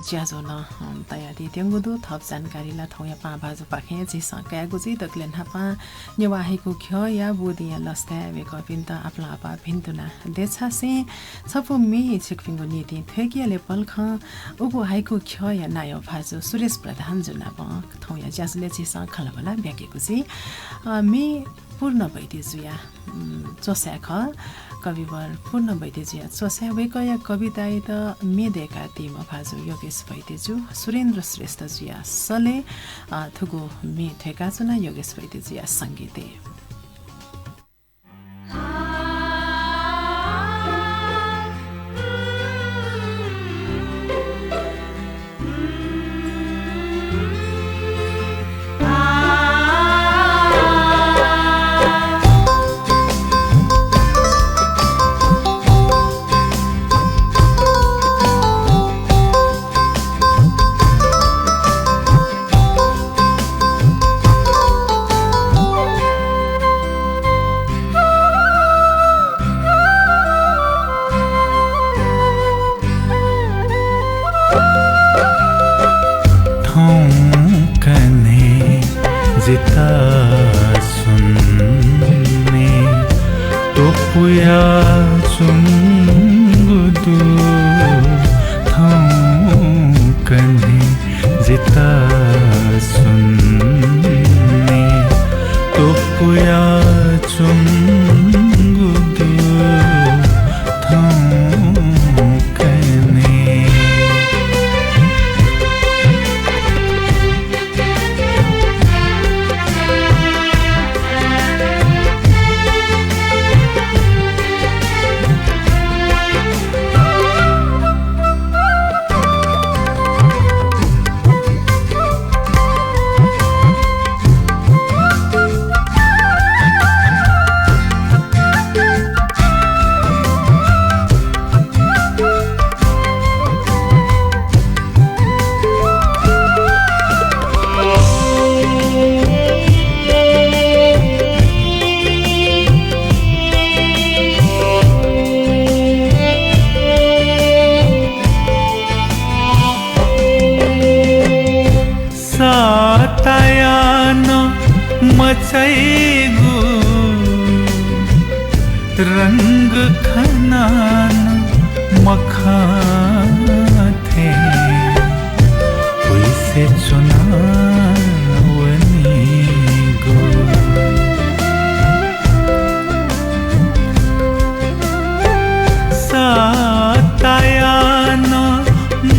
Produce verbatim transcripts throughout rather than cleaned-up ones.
ज्याझ्वः नं, अँ, तयादीत्यंगु दु। थप जानकारी ला थौंया पाहां भाजुपाखें झीसं कायेगु जुइ। दकलय् न्हापां नेवाः हाइकु ख्यःया बुदिंया लसताय् वय्कःपिन्त आपालं आपाः भिन्तुना देछासें छपु म्ये छिकपिनिगु निंतिं थ्वय्केया ले पलखं उगु हाइकु ख्यःया नायः भाजु सुरेश प्रधानजु नाप थौंया ज्याझ्वलय् झीसं खँल्हाबल्हा ब्याकेगु जुइ। अ, म्ये पूर्ण वैद्यजुया, उम्, च्वसाय् खः। कविवर पूर्ण वैद्यजुया च्वसाय् वय्कःया कवितायात म्ये दय्कादीम्ह भाजु योगेश वैद्यजु सुरेन्द्र श्रेष्ठजुया सलय्, अ, थुगु म्ये थ्वय्काच्वना योगेश वैद्यजुया संगीतय्। थौंकन्हय् जितः सुन्ने त्वपुया च्वंगु दु। थौंकन्हय् जितः सुन्ने त्वपुया च्वंगु दु। थौंकन्हय् सताया नं मचाइगु, रंग खना नं मखंथें पुइसे च्वना वनीगु। सताया नं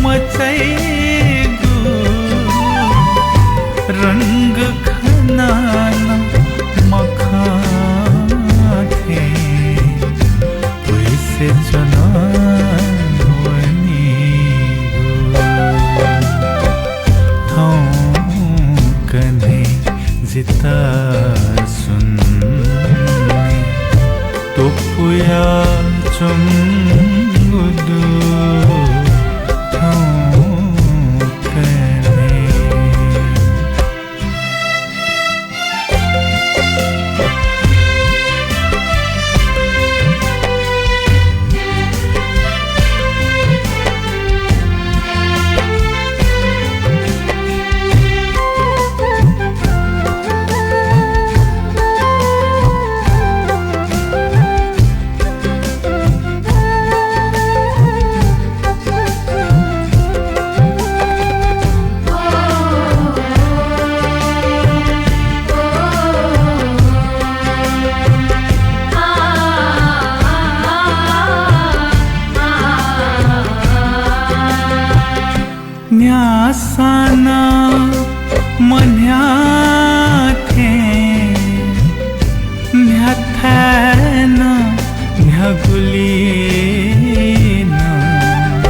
मचाइगु, रंग खना नं मखंथें पुइसे च्वना वनीगु। थौंकन्हय् जितः सुन्ने त्वपुया च्वंगु दु। थौंकन्हय् न्ह्यासां नं मन्ह्याथें, न्ह्याथाय् नं न्ह्यागुलिं नं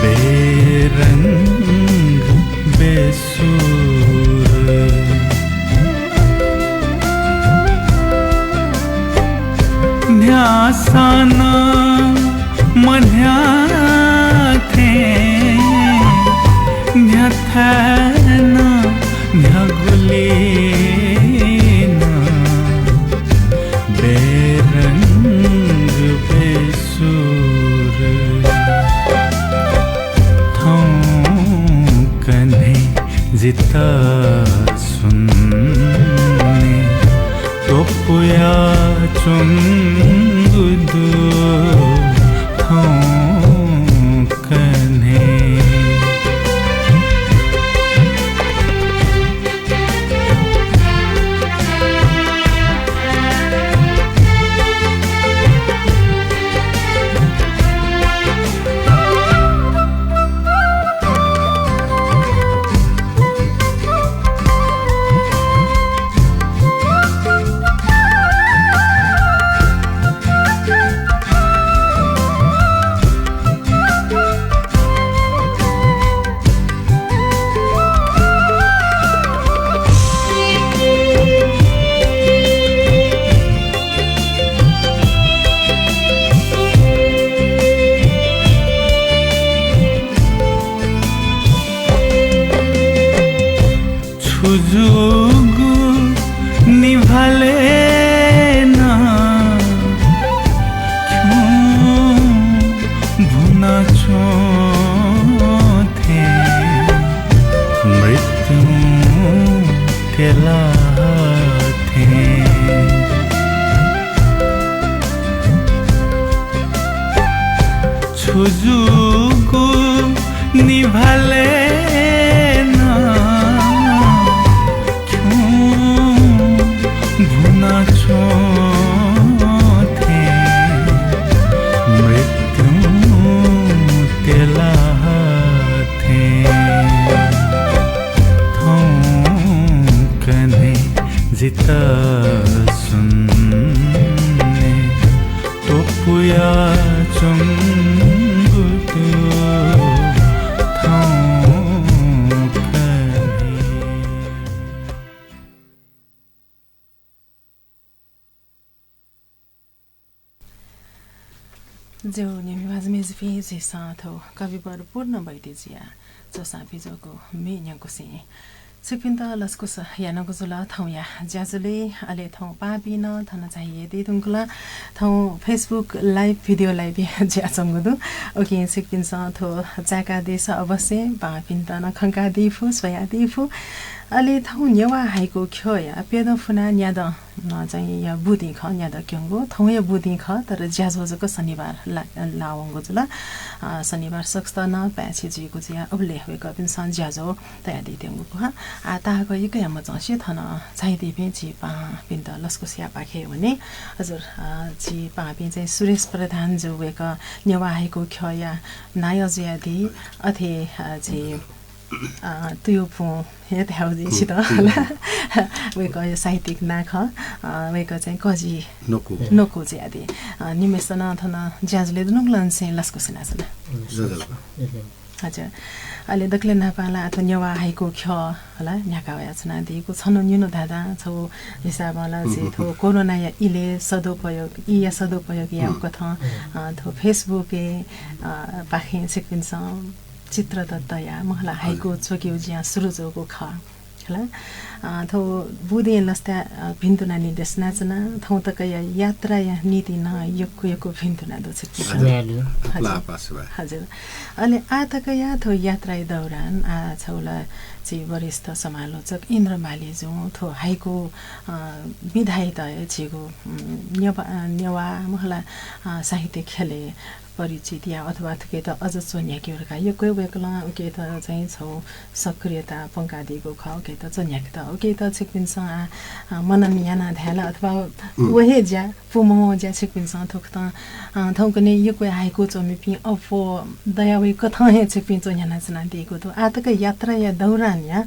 बेरंग बेसुर। न्ह्यासां नं मन्ह्याथें, न्ह्याथाय् नं न्ह्यागुलिं नं बेरंग बेसुर। सुर। थौं कन्हय् जितः सुन्ने त्वपुया च्वंगु दु थौं कन्हय्। छु जूगु निभाले नं खिउँ भुना च्वं थें मृत्युं तेला थें। छु जूगु निभाले नं खिउँ भुना च्वं थें मृत्युं तेला थें। थौं कन्हय् जितः सुन्ने त्वपुया च्वंगु दु थौं कन्हय्। ज्यू, न्यंपिं भाजु मय्जुपिं, झीसं थौं कविवर पूर्ण वैद्यजुया च्वसां पिज्वःगु म्ये न्यंकुसें छिकपिन्त लसकुस यानागु जुल। थौंया ज्याझ्वलय् अले थौं पाहांपिं नं थन झायादी धुंकल। थौं Facebook live, video live जुयाच्वंगु दु। उकिं छिकपिन्सं थ्व चाय्कादिसँ अवश्य, पाहांपिन्त नं खंकादी फु, स्वयादी फु। अले थौं नेवाः हाइकु ख्यःया प्यदँ फुना न्यादँ नं चाहिँ या बुदिं खः, न्यादँ क्यंगु थौंया बुदिं खः, तर ज्याझ्वः जक शनिबार ला-, लाःवंगु जुल। अ, शनिबार सकसित नं पाय्छि जुइगु जुयाः अबलय् वय्कःपिन्सं ज्याझ्वः तयादीत्यंगु खः। आः ताःहाकः यक्व हे मचांसे थन झायादीपिं झी पाहांपिन्त लसकुस यायेपाखे वने। हजुर, अ, झी पाहांपिं चाहिँ सुरेश प्रधान जु, वय्कः नेवाः हाइकु ख्यःया नायः जुयादी, अथे, अ, झी अ, तुयुपुं हे धायेगु जुइ छित, हला। वय्कःया साहित्यिक नां खः, अ, वय्कः चाहिँ कजि नकु। नकु जुयादी। अ, निम्हय्सित नं थन ज्याझ्वलय् दुनुगलंनिसें लसकुस यानाच्वना। हजुर। अले दकलय् न्हापां ला अथवा नेवाः हाइकु ख्यः, हला, न्ह्याका वयाच्वनादीगु छन्हु निन्हु धाधां छगू हिसाबं ला झी थ्व कोरोनाया इलय् सदुपयोग, ईया सदुपयोग यायेगु कथं, अ, थ्व Facebook-य्, अ, पाखें छिकपिन्सं चित्र दत्तया, मला, हाइकु च्वकेगु ज्या सुरु जूगु खः। हला, अ, थ्व बुदिं लसताय्, अ, भिन्तुना निर्देशना च्वना, थौं तकया यात्राया निंतिं नं यक्व यक्व भिन्तुना दु छिकपिन्त। हजुर। हजुर। अले आः तकया थ्व यात्राया दौरान आः छगू ला झी वरिष्ठ समालोचक इन्द्र माली जुं थ्व हाइकु, अ, विधायात हे झीगु, उम्, नेवा-, अ, नेवाः, मला, अ, साहित्य ख्यलय् परिचित या अथवा थुकियात अझ च्वन्ह्याकेगु धकाः यक्व हे वय्कलं उकियात चाहिँ छगू सक्रियता प्वंकादीगु खः, उकियात च्वन्ह्याकेत। उकियात छिकपिन्सं आ, आ, मनन याना धाये ला अथवा व हे ज्या, पूमवं ज्या छिकपिन्सं थुकथं, आ, थौंकन्हय् यक्व हे हाइकु च्वमिपिं अप्वः दयावइगु कथं हे छिकपिं च्वन्ह्यानाच्वनादीगु दु। आः तक यात्राया दौरानया,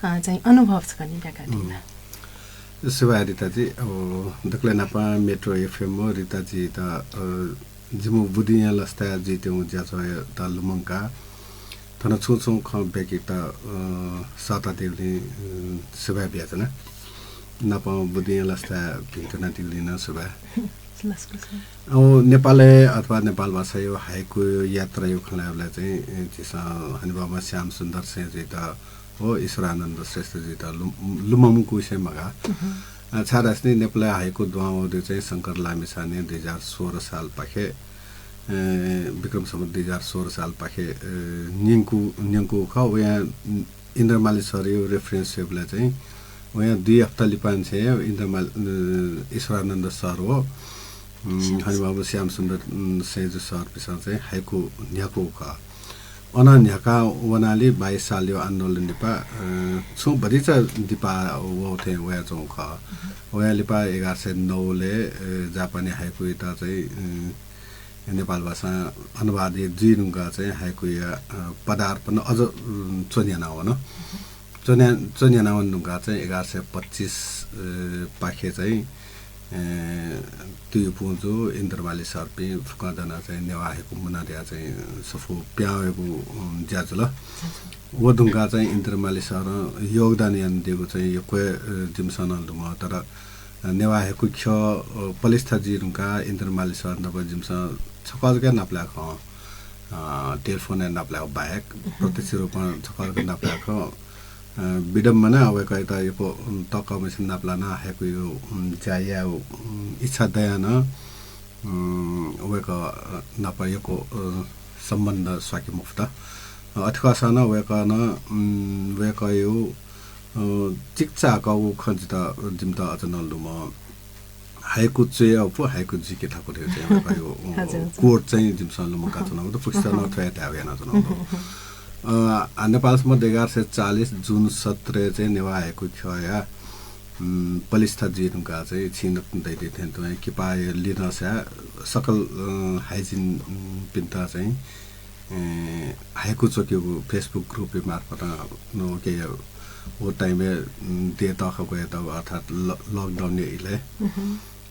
आ, चाहिँ अनुभव छकः न्यंकादी ला। सुभाय् रिताजी, अब दकलय् न्हापां Metro FM व रिताजीत, अ, जिमिगु बुदिंया लसताय् जुइत्यंगु ज्याझ्वःयात लुमंकाः थन छुं छुं खँ ब्याकेत, अ, सःतादीगुलिं, अ, सुभाय् बियाच्वना। नापं बुदिंया लसताय् भिन्तुनादीगुलिं नं सुभाय्। लसकुस। अ, नेपालय् अथवा नेपाल भाषाया हाइकु यात्राया खँ ल्हायेबलय् चाहिँ, अ, झीसं हनेबहःम्ह श्याम सुन्दर सैंजुयात व ईश्वरानन्द श्रेष्ठजुयात लु-, लुमंकुसे मगाः। अ, छाय्धाःसा नि नेपालय् हाइकु दुहां वःगु चाहिँ शंकर लामिछानें दुई हजार सोह्र सालपाखे विक्रम सम्वत दुई हजार सोह्र सालपाखे न्यंकू न्यंकू खः। वयां इन्द्रमाली सरया रेफरेन्स स्वयेबलय् चाहिँ वयां दुई हप्ता लिपांनिसें इन्द्रमाली ईश्वरानन्द सर व हनेबहःम्ह श्यामसुन्दर सैंजु सरपिसं चाहिँ हाइकु न्ह्याकू खः। अन न्ह्याका वनालि बाइस सालया आन्दोलन लिपा छुं भतिचा दिपा वःथें वयाच्वंगु खः। वया लिपा एघार सय नौलय् जापानी हाइकुयात चाहिँ नेपाल भाषां अनुवाद जुइ धुंकाः चाहिँ हाइकुया पदार्पण अझ च्वन्ह्याना वन। च्वन्ह्याना वन धुंकाः चाहिँ एघार सय पच्चिस पाखे चाहिँ तुयु पुंजु इन्द्रमाली सरपिं फुक्कं जना चाहिँ नेवाः हाइकु मुना धया चाहिँ सफू पिहां वयेगु ज्या जुल। व धुंकाः चाहिँ इन्द्रमाली सरं योगदान यानादीगु चाहिँ यक्व जिमिसं नं लुमं, तर नेवाः हाइकु ख्यः पलिस्था जुइ धुंकाः इन्द्रमाली सर नाप जिमिसं छकः जक नापलाये खः। टेलिफोनय् नापलाये बाहेक प्रत्यक्ष रूपं छकः जक नापलाये खः। विडम्बना वय्कःयात यक्व तःकःम्हसित नापलानाः हाइकुया ज्या यायेगु इच्छा दयाः नं वय्कः नाप यक्व सम्बन्ध स्वाके मफुत। अथे खःसां नं वय्कलं वय्कःया चिकिचाकःगु खँ जितः जिमित अझ नं लुमं। हाइकु च्वयेगु, हाइकु जुइके थाकु धइगु चाहिँ वय्कःया कोट चाहिँ जिमिसं लुमंकाच्वनागु दु। फुक्कसित नं थ्व हे धायेगु यानाच्वनागु दु। नेपाल सम्बत एघार सय चालिस जुन सत्रय् चाहिँ नेवाः हाइकु ख्यःया पलिस्था जुइ धुंकाः चाहिँ छिं नकतिनि धयादी थें तुं किपाया लिनस्या सकल हाइजिनपिन्त चाहिँ हाइकु च्वकेगु Facebook ग्रुप मार्फत नं उके व टाइमय् देय् तःखा ग्वयातःगु अर्थात् lockdown या इलय्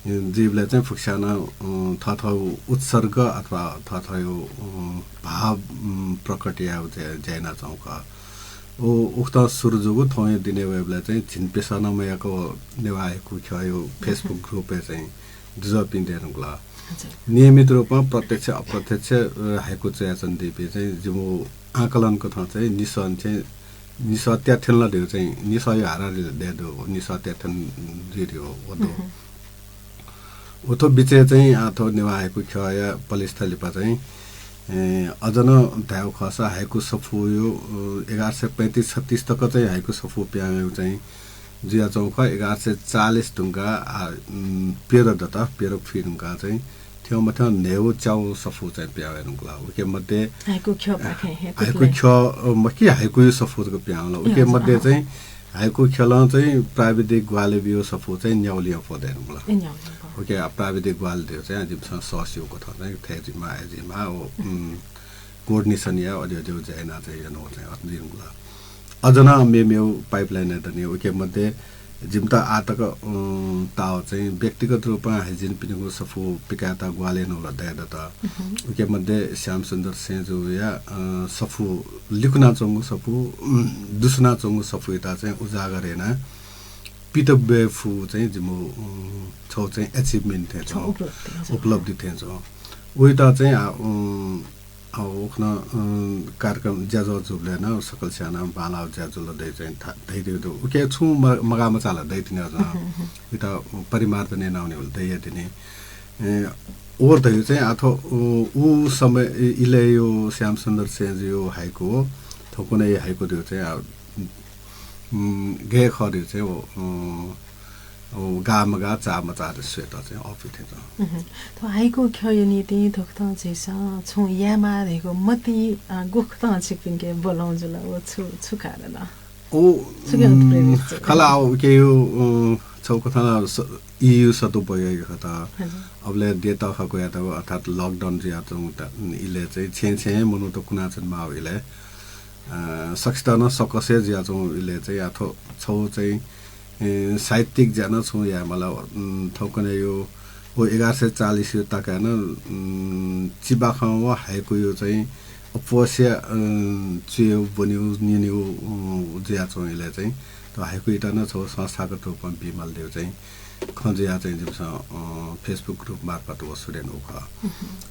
जुइबलय् चाहिँ फुक्कसिनं थःथःगु उत्सर्ग अथवा थःथःगु भाव प्रकट यायेगु ज्या यानाच्वंगु खः। व उकथं सुरु जूगु थौंया दिनय् वयेबलय् चाहिँ झिंप्यसः नं मयाक नेवाः हाइकु ख्यःया Facebook ग्रुपय् चाहिँ दुजःपिं दयेधुंकल। नियमित रूपं प्रत्यक्ष अप्रत्यक्ष हाइकु च्वयाच्वनादीपिं चाहिँ जिमिगु आकलन कथं चाहिँ निसः चाहिँ निसः त्याथें ला धइगु चाहिँ निसःया हाराहारी दयेधुंकल, निसः त्याथें जुइ धइगु व दु। व थ्व बिचय् चाहिँ आः थ्व नेवाः हाइकु ख्यःया पलिस्था लिपा चाहिँ अझ नं धायेगु खःसा हाइकु सफूया एघार सय पैंतिस छत्तिस तक चाहिँ हाइकु सफू पिहां वयेगु चाहिँ जुयाच्वंगु खः। एघार सय चालिस धुंकाः प्यदँ दत, प्यदँ फुइ धुंकाः चाहिँ थ्यंमथ्यं न्हय्गू च्यागू सफू चाहिँ पिहां वये धुंकल। उके मध्ये हाइकु ख्यःपाखें हे हाइकु ख्यः मखु कि हाइकुया सफू जक पिहां वल। उके मध्ये चाहिँ हाइकु ख्यलं चाहिँ प्राविधिक ग्वाहालि बीगु सफू चाहिँ न्यागू लिहां प्वः दये धुंकल। उके प्राविधिक ग्वाहालि धइगु चाहिँ जिमिसं सःस्यूगु कथं चाहिँ थथे जुइमाः, अथे जुइमाः व coordination या अले अले ज्या याना चाहिँ यानागु चाहिँ अथे जुइ धुंकल। अझ नं मेमेगु pipeline-य् दनि। उके मध्ये जिमित आः तक ताःगु चाहिँ व्यक्तिगत रूपं हाइजिनपिनिगु सफू पिकायेत ग्वाहालि यानागु ला दये दत। उके मध्ये श्यामसुन्दर सैंजुया सफू लिकुनाच्वंगु सफू, दुसुनाच्वंगु सफूयात चाहिँ उजागर यानाः पित ब्वये फुगु चाहिँ जिमिगु छगू चाहिँ achievement थें च्वं, उपलब्धि थें च्वं। उइत चाहिँ आ, उखुन्हु कार्यक्रम ज्याझ्वः जूबलय् नं सकल स्यानाः बांलाःगु ज्या जुल धइ चाहिँ धयादीगु दु। उके छुं मगाःमचाः ला दइ तिनि अझ नं। उइत परिमार्जन यानावनेगु ला दइ तिनि। व धइगु चाहिँ आः थ्व उ समय इलय् यो श्यामसुन्दर सैंजुया हाइकु, थौंकन्हय् हाइकु धइगु चाहिँ गय् खः धइगु चाहिँ व गाः मगाः चाः मचाः स्वयेत चाहिँ अःपुइ थें च्वं। थ्व हाइकु ख्यःया निंतिं थुकथं झीसं छुं यायेमाः धइगु मतिइ गुकथं छिकपिन्के ब्वलं जुल, व छु छु कारण? उ खला उके यो छगू कथं ला EU सत्तुं ब्वयागु खः। अबलय् देय् तःखा ग्वयातःगु अर्थात् lockdown जुयाच्वंगु इलय् चाहिँ छेँय् छेँय् मनूत कुनाच्वनेमाःगु इलय् सकसित नं सकसिया जुयाच्वंगु इलय् चाहिँ आः थ्व छगू चाहिँ साहित्यिक ज्या नं छुं यायेमाल। थौंकन्हय् यो व एघार सय चालिस यो तकाय् नं चिबाखं व हाइकु यो चाहिँ अप्वःस्या च्वयेगु, ब्वनेगु, न्यनेगु जुयाच्वंगु इलय् चाहिँ थ्व हाइकुयात नं छगू संस्थागत रूपं बीमाल धइगु चाहिँ खँ जुयाः चाहिँ जिमिसं Facebook group मार्फत व सुरु यानागु खः।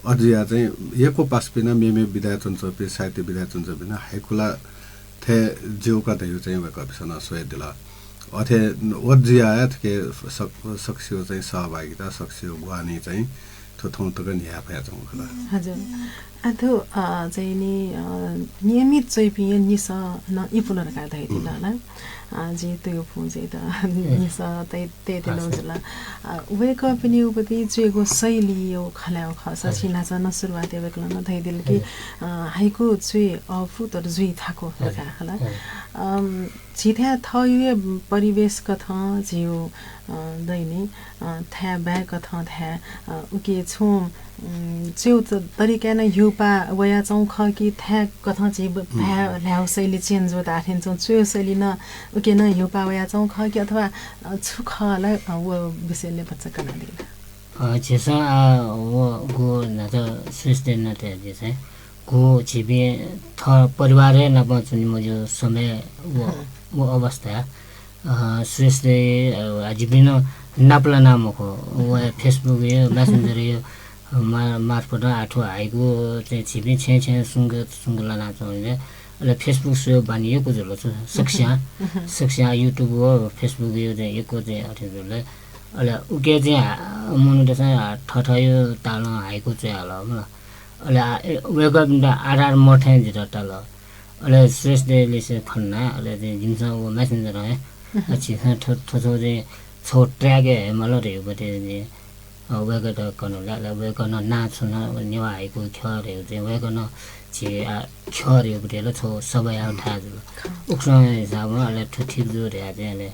अथे जुयाः चाहिँ यक्व पासापिं नं मेमे विधाय् च्वनाच्वंपिं, साहित्य विधाय् च्वनाच्वंपिं नं हाइकु ला थथे ज्यू का धइगु चाहिँ वय्कःपिसं नं स्वयादिल। अथे व जुयाः हे थुके सक-, सकसिया चाहिँ सहभागिता, सकसिया ग्वाहालिं चाहिँ थ्व थौं तक न्ह्याये फयाच्वंगु खला। हजुर। आ, थ्व, अ, चाहिँ नि, अ, नियमित च्वइपिं निसः नं इपुल धकाः धयादिल ला। अ, जिं तुयु फुं चाहिँ त निसः तये, तयेत्यनागु जुल। अ, वय्कःपिनिगु पति च्वयेगु शैली यो खँ ल्हायेगु खःसा छिं न्हाचः नं सुरुवातय् वय्कलं नं धयादिल कि, अ, हाइकु च्वये अःपु तर जुइ थाकु धकाः खला। अम, झीथाय् थःगु हे परिवेश कथं झीगु, अ, दइनि, अ, थाय् बाय् कथं थाय्, अ, उके छुं, उम्, च्वय् त-, तरिकाय् नं ह्यूपाः वयाच्वंगु खः कि थाय् कथं झी ब-, भाय् ल्हाय्गु शैली change जुयाः धाःथें च्वं च्वय् शैली नं उके नं ह्यूपाः वयाच्वंगु खः कि अथवा, अ, छु खः ला, अ, व विषयलय् भचा कनादिल। अ, झीसं, अ, व गु न्हाचः सुरेश दाइनं धयादिल चाहिँ गु झीपिं थः परिवारय् नाप च्वने मज्यू समय व, व अवस्था। अ, सुरेश दाइ, अ, जिपिं नं नापलाना मखु। व Facebook यो, Messenger यो मा-, मार्फत आः थ्व हाइकु चाहिँ झीपिं छेँ छेँ सुंक, सुंक लानाच्वंगु। अले Facebook स्वयेगु बानी यक्व जुल छु। सकस्यां, सकस्यां YouTube व Facebook यो चाहिँ यक्व चाहिँ अथे जुल। अले उके चाहिँ हा-, मनूतय्सं थःथःगु तालं हाइकु च्वयाहल मला। अले आ, ए, वय्कःपिन्त आधार मथें जितः ताल। अले सुरेश दाइलिसे खना, अले चाहिँ जिमिसं व Messenger हे, अ, झीसं थ्व, थ्व, थ्व चाहिँ छगू track हे हयेमाल धयागु पति चाहिँ, अ, वय्कःयात कनागु ला, अले वय्कलं नां छुं नं नेवाः हाइकु ख्यः धयागु चाहिँ वय्कलं झी, आ, ख्यः धयागु पति ला छगू सभायागु थाय् जुल। उकथं हिसाबं अले थ्व ठीक जू धयाः चाहिँ अले,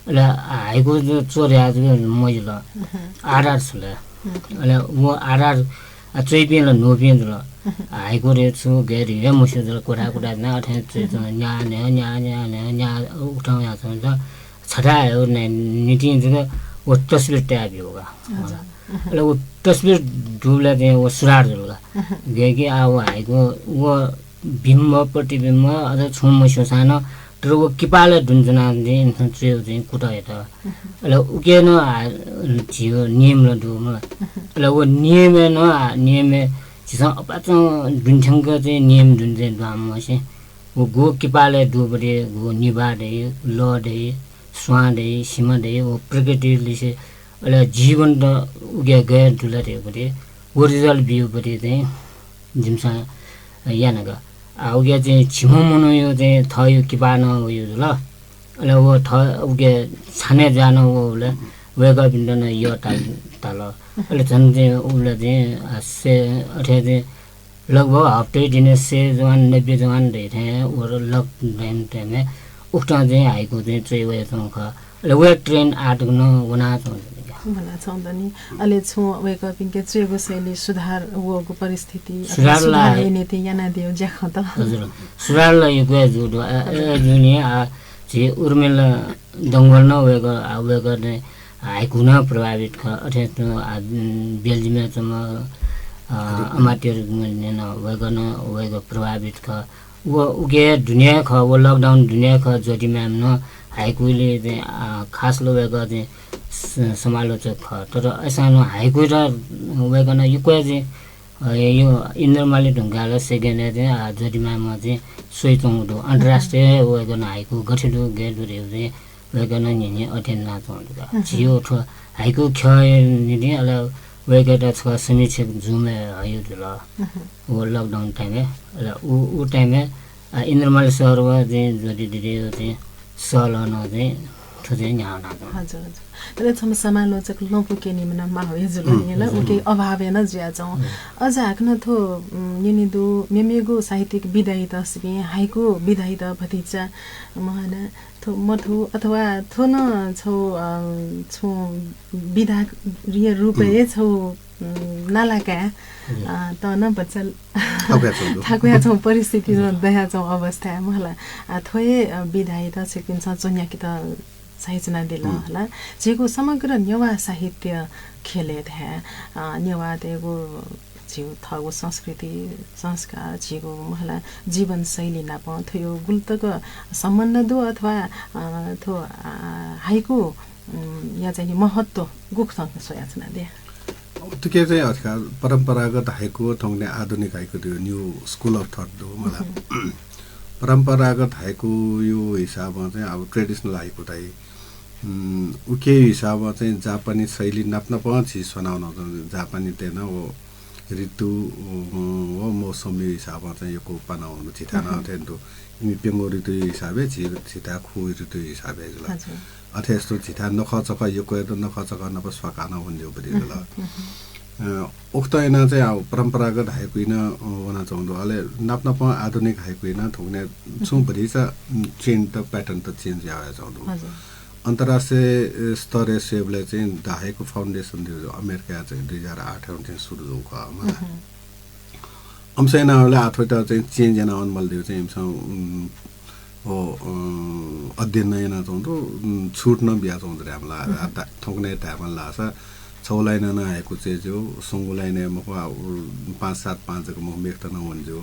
अले हाइकु च्व धयाः चाहिँ मजिल। आधार छु ला। अले व आधार, आ, च्वइपिं ला न्हूपिं जुल। हाइकु रे छु गय् रे हे मस्यू जुल, क्वथा क्वथा ना अथे च्वइच्वं, न्या, न्या, न्या, न्या, न्या, न्या, उकथं याच्वं त छथाय् हे ने-, निंतिं जक व तस्बिर तयाबिउ का। अले व तस्बिर दुबलय् चाहिँ व सुधार जुल का। गय् कि आ व हाइकु व बिम्ब, प्रतिबिम्ब, अझ छुं मस्यूसां नं, तर व किपालय् दुने च्वनाः चाहिँ इमिसं च्वयेगु चाहिँ कुतः यात। अले उके नं आ, झीगु नियम ला दु मला। अले व नियमय् नं आ, नियमय् झीसं अपाचं दुने थ्यंक चाहिँ नियम दुने चाहिँ दुहां मवसे। व गु किपालय् दुबलय् गु निभाः दइ, लः दइ, स्वां दइ, सिमा दइ, व प्रकृतिलिसे अले जीवन त उके गय् दुल धयागु पति, व result बिउ पति चाहिँ जिमिसं याना का। आ, उके चाहिँ झिम्ह मनूया चाहिँ थःगु किपा नं वइगु जुल। अले व थ-, उके छानय् जुयाः नं वःबलय् वय्कःपिन्त नं यः ताल, ताल। अले झन चाहिँ उबलय् चाहिँ, आ, से-, अथे चाहिँ लगभग हप्ता दिने सय जवान, नब्बे जवान धइथें व lockdown time-य् उकथं चाहिँ हाइकु चाहिँ च्वय् वयाच्वंगु खः। अले व trend आः तक नं वनाच्वंगु दु। वनाच्वंगु दु नि। अले छुं वय्कःपिन्के च्वय्गु शैली सुधार वःगु परिस्थिति, अथवा सुधार ला सुधार यायेनिंतिं यानादीगु ज्याखँ त? हजुर। सुधार ला यक्व हे जूगु दु। अ, अ, जुनि, आ, झी उर्मिला डंगोल नं वय्कः, आ, वय्कः नं हाइकु नं प्रभावित खः। अथे तुं, आ, बेल्जियमय् च्वंम्ह, अ, अमात्य रुक्मिणी नं वय्कः नं, वय्कः प्रभावित खः। व उके दुने खः, व lockdown दुने खः, ज्योतिमाय्म्ह नं हाइकुलय् चाहिँ, आ, खास ला वय्कः चाहिँ स-, समालोचक खः। तर अय्सां नं हाइकु त वय्कलं यक्व चाहिँ, अ, यो इन्द्रमाली धुंकाः ला second-य् चाहिँ, आ, ज्योतिमाय्म्ह चाहिँ स्वयाच्वंगु दु। अन्तर्राष्ट्रिय वय्कलं हाइकु गथे दु, गय् दु धयागु चाहिँ वय्कलं न्हिं न्हिं अध्ययन यानाच्वंगु दु का। झीगु थ्व हाइकु ख्यःया निंतिं अले वय्कःयात छकः समीक्षक जूम्ह हयादीगु जुल। व lockdown time-य्, अले उ, उ time-य्, आ, इन्द्रमाली सर व चाहिँ ज्योति दिदीया चाहिँ सल्लाहं चाहिँ थ्व चाहिँ न्ह्यानाच्वंगु। हजुर, हजुर। तर छम्ह समालोचक लँपु क्यनीम्ह नं माः हे जुल नि ला, उके अभावय् नं जुयाच्वं। अझ हाकनं थ्व, उम्, न्यने दु, मेमेगु साहित्यिक विधायात, सिपिं हाइकु विधायात भतिचा महना थ्व मथू अथवा थ्व नं छौ, अ, छौ विधाया रूपय् छौ, उम्, नालाकाय्, अ, त नं भचा थाकुयाच्वंगु। थाकुयाच्वंगु परिस्थिति नं दयाच्वंगु अवस्था मला। आ, थ्व हे, अ, विधायात छिकपिन्सं च्वन्याकेत सहायता यानादिल हला। झीगु समग्र नेवाः साहित्य ख्यलय् धाये, अ, नेवाःतय्गु झीगु थःगु संस्कृति, संस्कार, झीगु मला जीवनशैली नाप थ्व गुलि तक सम्बन्ध दु अथवा, अ, थ्व, अ, हाइकु, उम्, या चाहिँ नि महत्व गुकथं स्वयाच्वनादिया? थुके चाहिँ अथेका परम्परागत हाइकु थौंकन्हय् आधुनिक हाइकु दु, new school of thought दु मला। परम्परागत हाइकुया हिसाबं चाहिँ अब traditional हाइकु धाइ। उके हिसाबं चाहिँ जापानी शैली नाप नापं झी स्वनावन जापानी तेन व ऋतु व मौसम हिसाबं चाहिँ यक्व पाना वन झिथा न अथे दु। इमि प्यंगो ऋतु हिसाबे झिथा खु ऋतु हिसाबे जुल। अथे यस्तो झिथा नख चख यक्व नख चख नप स्वाकाना वन जो बदि जुल। उक्त याना चाहिँ परम्परागत हाइकुइन वना चाहन्छु अले नाप नाप आधुनिक हाइकुइन थुकने छु भरिचा चेन्ज त प्याटर्न त चेन्ज यावा चाहन्छु। अन्तर्राष्ट्रिय स्तरय् स्वयेबलय् चाहिँ द हाइकु फाउन्डेसन दियो अमेरिका चाहिँ दुई हजार आठ मा चाहिँ सुरु जू खः। अम्सैनाले आथोइता चाहिँ चेन्ज याना अन मल दियो चाहिँ इमसं अध्ययन याना चाहन्छु। छुट न बिया चाहन्छु रे हमला थोकने धायमल लासा छौलाइन न हाइकु चाहिँ जो संगुलाइन मखु पाँच सात पाँच जक मखु मेख त न वन जो।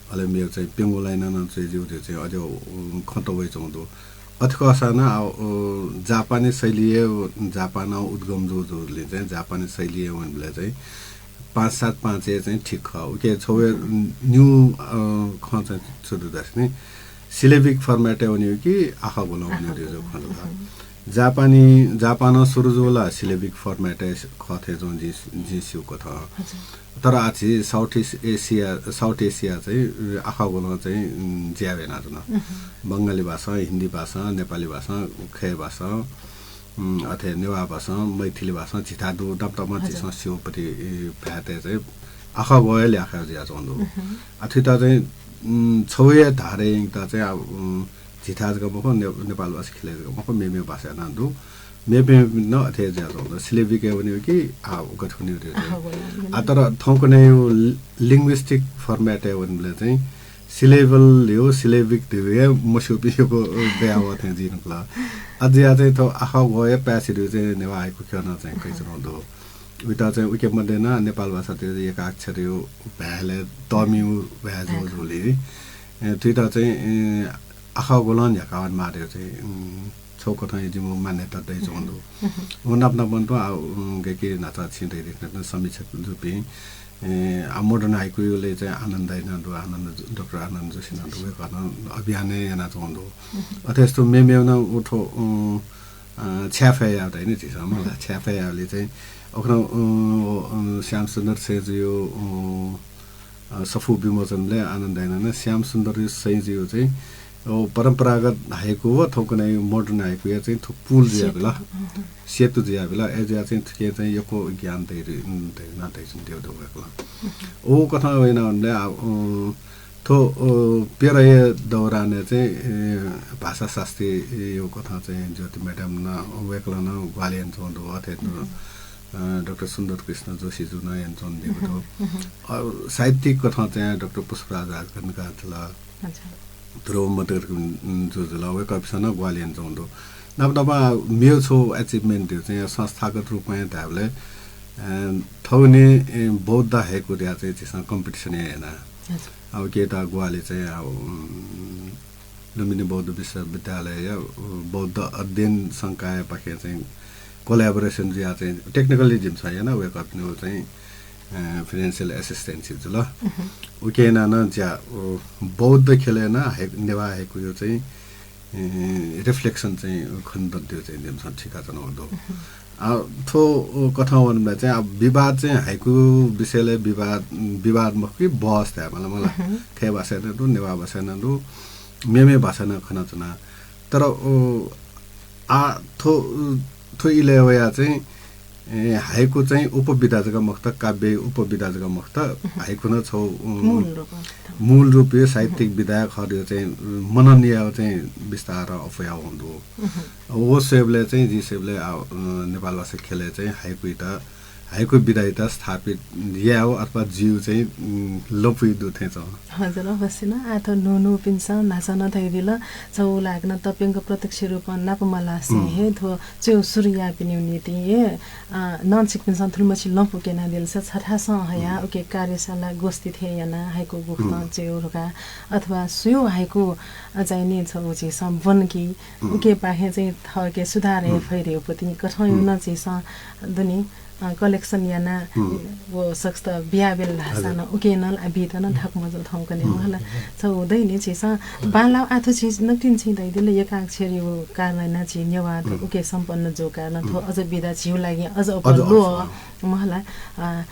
अले मेव चाहिँ प्यंगुलाइन न चाहिँ जो चाहिँ अझ खत वइ चाहन्छु। अथे कसाना जापानी शैलीय जापान उद्गम जो जोले चाहिँ जापानी शैलीय वनबले चाहिँ पाँच सात पाँच चाहिँ ठिक खः। उके छौवे न्यू खँ चाहिँ सुरु दस नि सिलेबिक फर्म्याट वने कि आखा गोलं वने जो खँ। जापानी जापान सुरु जोला सिलेबिक फर्म्याट खथे जो जिं स्यू कथ। तर आछि साउथ इस्ट एसिया साउथ एसिया चाहिँ आखा गोलं चाहिँ ज्या वेना जुन। बंगाली भाषा हिन्दी भाषा नेपाली भाषा खय भाषा अथे नेवा भाषा मैथिली भाषा झिथा दु दप दप झिसं स्योपति भ्याते चाहिँ आखा गोयल आखा जिया चाहन्छु। अथुइता चाहिँ छौवे धारे इंता चाहिँ झिथा जक मखु नेपाल भाषा खिले जक मखु मेमे भाषा ना दु। मेमे न अथे जिया चाहन्छु सिलेबिक वने कि आ उगत हुने आ तर थौकने लिंग्विस्टिक फर्म्याट वनबले चाहिँ सिलेबल ल्यू सिलेबिक ल्यू मस्यूपिको दया वथें जिनकल। अझ या चाहिँ थो आखा गोय प्यासिदु चाहिँ नेवा हाइकु ख्यन चाहिँ कैचन दु। उइता चाहिँ उके मध्ये न नेपाल भाषा ते एकाक्षर यो भ्याले तमिउ भ्या जो झोली। थुइता चाहिँ आखा गोलन झ्याकावन मारे चाहिँ छौ कथं जिमु मान्यता दै चाहन्छु। व नाप नापन त गैके नाचा छिं दै देखना समीक्षक जुपिं आ मोडर्न हाइकुले चाहिँ आनन्द दाइना दु आनन्द डाक्टर आनन्द जोशीना दु कथं अभियान याना चाहन्छु। अथेस्तो मेमेव न उठो छ्याफे या दैने झिसम छ्याफे याले चाहिँ अखन श्याम सुन्दर सेजुयो सफू विमोचनले आनन्द दाइना श्याम सुन्दर सैजुयो चाहिँ परम्परागत हाइकु व थौकने मोडर्न हाइकु या चाहिँ थु पुल जुया बेला सेतु जुया बेला ए जुया चाहिँ थुके चाहिँ यक्व ज्ञान धैर्य धैर्य ना धैर्य देव देव ओ कथा वेना उनले थो पेरय दौरान चाहिँ भाषा शास्त्री यो कथा चाहिँ ज्योति म्याडम न वेकलन ग्वालियन चौधो अथे डाक्टर सुन्दर कृष्ण जोशी जुन यान चौधो साहित्यिक कथा चाहिँ डाक्टर पुष्पराज राजकर्णिका थला ध्रुव मधुकर जुजुला वे कपिसन ग्वालियन चौधो। नाप नाप मेव छौ अचिभमेन्ट चाहिँ संस्थागत रूपमा धाबले थौने बौद्ध हाइकु र्या चाहिँ झिसं कम्पिटिसन याना। अब के त ग्वाले चाहिँ अब लुम्बिनी बौद्ध विश्वविद्यालय बौद्ध अध्ययन संकाय पाखे चाहिँ कोलाबोरेसन जुया चाहिँ टेक्निकली जिमसा याना वे कपिनु चाहिँ फाइनेन्सियल एसिस्टेन्स जुल। उके याना न ज्या बौद्ध खेले न हाइ नेवा हाइकु यो चाहिँ रिफ्लेक्सन चाहिँ खन दद्यो चाहिँ जिमसा ठिका चन दो। आ थो कथा वनबले चाहिँ अब विवाद चाहिँ हाइकु विषयले विवाद विवाद मखु कि बहस थाय् मला मला खय भाषा न दु नेवा भाषा न दु मेमे भाषा न खना चना। तर आ थो थो इले वया चाहिँ हाइकु चाहिँ उपविधा जक मखत काव्य उपविधा जक मखत हाइकु न छौ मूल रूप मूल रूपे साहित्यिक विधा खड्यो चाहिँ मननिया चाहिँ विस्तार अफया हुँदु। वो सेबले चाहिँ जि सेबले नेपाल भाषा खेले चाहिँ हाइकुइत हाइकु विधाइत स्थापित याव अथवा जिउ चाहिँ लपुइ दु थें छ। हजुर अवश्य न आथ नुनुपिन्स नाचन धैदिल। छौ लाग्न तपिंग प्रत्यक्ष रूपमा नापमलासे हे थो च्यौ सुरु यापिनि नीति हे नचिकपिन्स थुलमछि लपु केना दिल छ छठासं हया उके कार्यशाला गोष्ठी थे याना हाइकु गुफ्त च्यौ रुका अथवा सुयो हाइकु चाहिँ नि छ उचिसं बनकी उके पाखे चाहिँ थके सुधार हे फैरे उपति कठौ न चिसं दुनि। अ, collection याना, हुँ। व सकसित बियाबेल धाःसा हजुर। नं उके नं आ बीत नं थाकु मजू थौंकन्हय् हुँ। मला। छौ दइ नि झीसं हुँ। बांलाः आः थ्व झी नकतिनि छिं धयादिल एकाक्षरया कारणं याना झी नेवाः त हुँ। उके सम्पन्न जू कारणं थ्व हुँ। अझ विधा झीउ लागि अझ अझ अप्वः ल्वः अप्वः। मला। अ,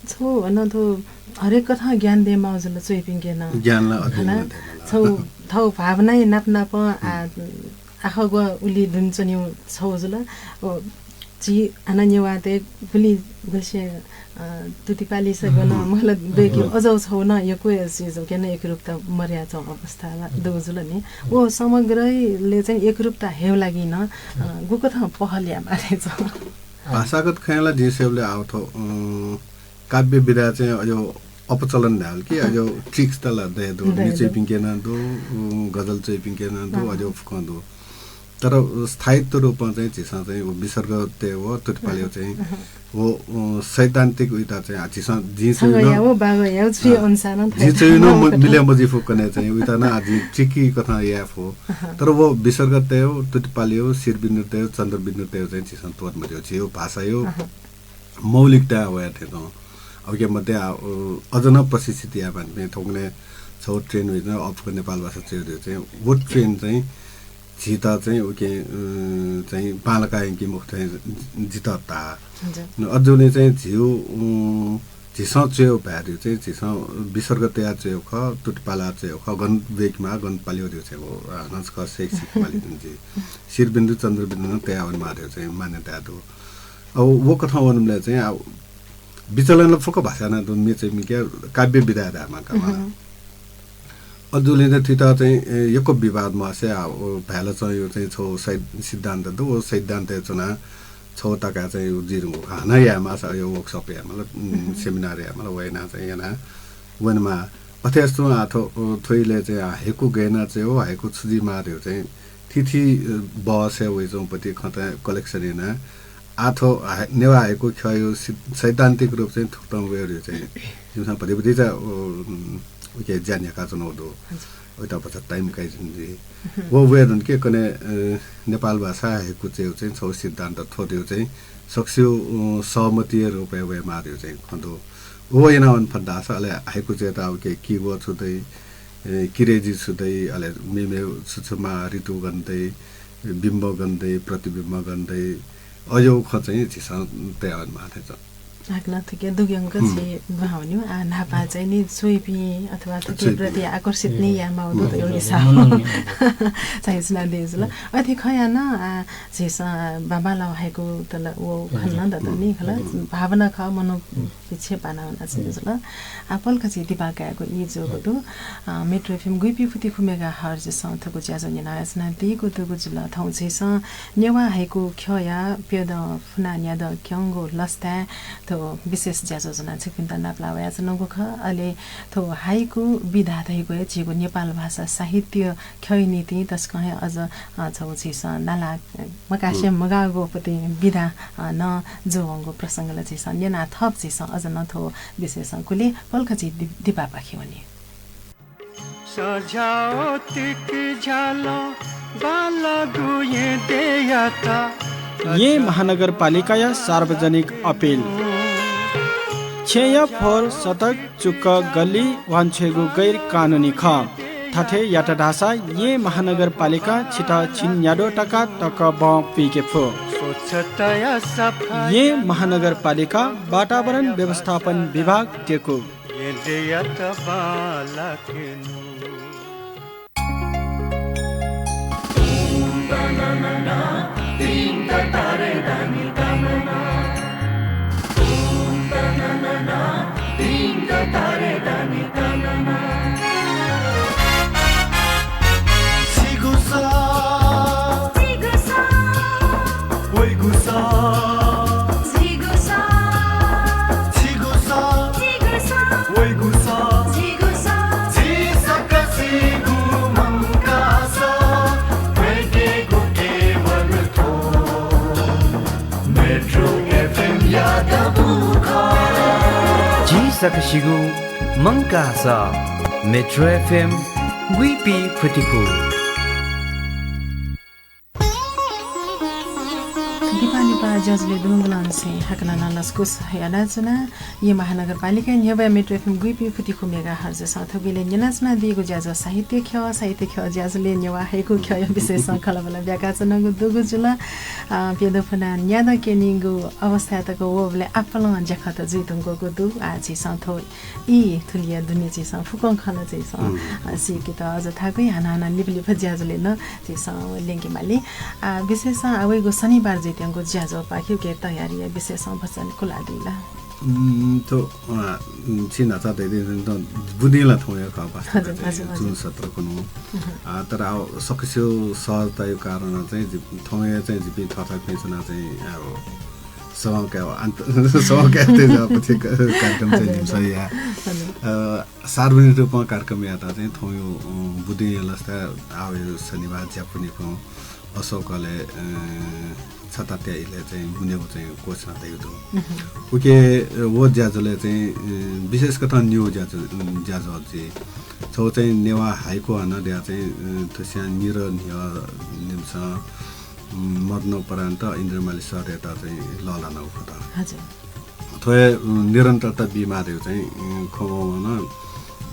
छौ अन थ्व हरेक कथं ज्ञान दयेमाः जुल च्वइपिंके नं। ज्ञान ला अध्ययन मला। नं दयेमाः। छौ थौ भावनाया नाप नाप आ, हुँ। आखः ग्वः उलि दुने च्वनीगु छौ जुल। ओ, झी हानं नेवाःतय् गुलि, गुलिसे, अ, तुतिपालिसे गन हुँ। मला दय्‌के हुँ। अझौ छौ नं यक्व हे चिजके नं एकरूपता मर्याच्वं अवस्था ला हुँ। दौ जुल नि। हुँ। ओ समग्रले चाहिँ एकरूपता हयेउ लागि नं, अ, हुँ। गुकथं पहल यायेमाः चाहिँ छौ? भाषागत खँय् ला जिं स्वयेबलय् आः थ्व, अ, काव्य विधा चाहिँ अज्याउ अपचलन धाल कि अज्याउ tricks त ला दये दु, दये दु। म्ये च्वइपिंके नं दु, उम, गजल च्वइपिंके नं दु, अँ। अज्याउ फुकं दु। तर स्थायित्व रूपं चाहिँ झीसं चाहिँ उ विसर्गतय् व तुतिपालय् अँ। चाहिँ अँ। व, अ, सैद्धान्तिक उइत चाहिँ आ झीसं जिं छगः चाहिँ याउ, बागः याउ, छुइ अँ। अनुसार नं जिं थाय् चाहिँ थाय् नं म-, कथं। मिले मजिफु कने चाहिँ उइत नं आ जिं tricky कथं याये फु। अँ। तर व विसर्गतय्, तुतिपालय्, शिरबिन्दुतय्, चन्द्रबिन्दुतय् चाहिँ झीसं त्वःते मज्यू। झीउ भाषाय् अँ। मौलिकता वया थें च्वं। अबके मध्ये आ, अ, अझ नं प्रशिक्षित यायेमाःपिं थौंकन्हय् छौ train वइच्वं अप्वः नेपाल भाषा च्वये धइगु चाहिँ व train चाहिँ झीत चाहिँ उके, अ, चाहिँ बांलाक यंकी मखु थें जितः ताः। हजुर। अ, अज्याउ चाहिँ झीउ, अ, झीसं च्वयेउ भाय् धइगु चाहिँ झीसं विसर्ग तयाः च्वयेउ खः, तुतिपालाः च्वयेउ खः, गन ब्वयेकेमाः, गन पालेउ धइगु चाहिँ व, अ, हानं छकः शैक्षिक पालि जुन झी शिरबिन्दु, चन्द्रबिन्दु नं तयाः वनेमाः धइगु चाहिँ मान्यता दु। अब व कथं वनेबलय् चाहिँ आ, विचलन ला फुक्क भाषां नं दु, म्ये च्वइपिंके काव्य विधा धायेमाः का मला। अज्याउ चाहिँ थुइत चाहिँ, ए, यक्व विवाद मयासें आ, व भाय् ला च्वंगु चाहिँ छौ सै-, सिद्धान्त दु, व सिद्धान्तय् च्वनाः छौ तकाः चाहिँ व जुइ धुंकूगु खः। हानं यायेमाःसा अज्याउ workshop यायेमाल, उम, seminar यायेमाल, व यानाः चाहिँ यानाः वनेमाः। अथे यासें तुं आ थ्व, अ, थ्व इलय् चाहिँ आ हाइकु गय् यानाः च्वयेउ, हाइकु छु जुइमाः धइगु चाहिँ थीथी, अ, बहसय् वइच्वंपति खँत collection यानाः आ थ्व हाइ-, नेवाः हाइकु ख्यःयु सि-, सैद्धान्तिक रूप चाहिँ थुकथं वये धइगु चाहिँ जिमिसं भतिभति चाहिँ, अ, उम, उके ज्या न्ह्याकाच्वनागु दु। हजुर। उइत भचा time काइच्वना जुइ। व वये धुंकि कन्हय्, अ, नेपाल भाषा हाइकु च्वयेउ चाहिँ छौ सिद्धान्त थ्व धइगु चाहिँ सकसिउ, अ, सहमतिया रूपय् वयेमाः धइगु चाहिँ खँ दु। व यानावन फत धाःसा अले हाइकु च्वयेत उके किगो छु दइ, ए, किरेजी छु दइ, अले मेमेउ छु छु माः, ऋतु गन दइ, बिम्ब गन दइ, प्रतिबिम्ब गन दइ, अज्याउ खँ चाहिँ झीसं तयावनेमाः थें च्वं। हाकनं थुके दुग्यंक हुँ। झी दुहां वनेउ, आ, न्हापा चाहिँ नि च्वइपिं अथवा थुके च्वइपिं। प्रति आकर्षित नि हुँ। यायेमाः दु हुँ। धइगु हिसाबं हुँ। चाहिँ सुनादे जुल। हुँ। अथे खँ याना, आ, झीसं, आ, बांबांलाः हाइकु त ला व खँ नं दत नि खला, हुँ। भावना खः, मनो हुँ। पिछे पाना वना चाहिँ जुल। आ, पलख झी दिपाः कायेगु ई जूगु दु। अ, Metro F M गुइपी फुति खु megahertz सं थुगु ज्याझ्वः न्यना यानादीगु दुगु जुल। थौं झीसं नेवाः हाइकु ख्यःया प्यदँ फुना न्यादँ क्यंगु लसताय् थ्व विशेष ज्याझ्वः ज्वनाः छिकपिन्त नापलाः वयाच्वनागु खः। अले थ्व हाइकु विधा धइगु हे झीगु नेपाल भाषा साहित्य ख्यःया निंतिं तसकं हे अझ, अ, छगू झीसं नाला मकासे हुँ। मगाःगु पति विधा, अ, नं जूवंगु प्रसंग ला झीसं न्यना थप झीसं अझ नं थ्व विषयसं कुले पलख झी दि-, दिपाःपाखे वने। सझ्याःगु तिकझ्यालं बांलाःगु येँ देय्‌यात येँ महानगरपालिकाया सार्वजनिक अपिल। छेँया फोहोर सतक चुक्क गल्ली वांछ्वयेगु गैर कानुनी खः। थथे यात धाःसा येँ महानगरपालिकां छितः झिंन्याद्वः तका तक बँ पुइके फु। येँ महानगरपालिका वातावरण व्यवस्थापन विभाग, टेकु। झी सकसिगु मंकाः सः Metro F M गुइपी फुति खु। दिपानि ज्याझ्वलय् दुनुगलंनिसें हाकनं नं लसकुस यानाच्वना। यः महानगरपालिका न्ह्यब्वया Metro FM गुइपि फुति खु मेगाहर्जसं थुकिले न्यनाच्वनादीगु ज्याझ्वः साहित्य ख्यः, साहित्य ख्यः ज्याझ्वलय् नेवाः हाइकु ख्यःया विषयसं खँल्हाबल्हा ब्याकाच्वनागु दुगु जुल। अ, प्यदँ फुनाः न्यादँ क्यनीगु अवस्थाय् तक वःबलय् आपालं ज्याखँत जुइधुंकूगु दु। आः झीसं थ्व ई थुलिया दुने झीसं फुक्कं खँ ला झीसं, अ, सीकेत अझ थाकुइ हानं हानं लिपा लिपा ज्याझ्वलय् नं झीसं ल्यंके माली। आ, विशेषं आः वइगु शनिबार जुइत्यंगु ज्याझ्वःपाखेगु तयारीया विषयसं भचा कुलादी ला? उम्, थ्व, अ, उम्, छिं न्हाचा धयादिल, बुदिं ला थौंया खः वास्तवय् हजुर, चाहिँ हजुर, हजुर। जुन सत्र कुन्हु। अ, तर आः सकसिया सहजताया कारणं चाहिँ जि-, थौंया चाहिँ जिपिं थःथःपिं च्वनाः चाहिँ आः सवां काये, अन्त सवां काये त्यजाःपति कार्यक्रम चाहिँ जिमिसं याये। हजुर। अ, सार्वजनिक रूपं कार्यक्रम यायेत चाहिँ थौंया, अ, बुदिंया लसताय् आः वइगु शनिबार ज्यापु निखं असोकलय्, अ, छता त्या इलय् चाहिँ मुनेगु चाहिँ घोषणा तयागु दु। उके, अ, व ज्याझ्वलय् चाहिँ, अ, विशेष कथं निगू ज्याझ्वः, अ, ज्याझ्वः जुइ। छगू चाहिँ नेवाः हाइकु हानं दया चाहिँ, अ, थुस्यां निदँ न्ह्यः जिमिसं, अ, मदनोपरान्त इन्द्रमाली सरयात चाहिँ लःल्हानागु खः। हजुर। थ्व हे, अ, निरन्तरता बीमाः धइगु चाहिँ, अ, खँ वं नं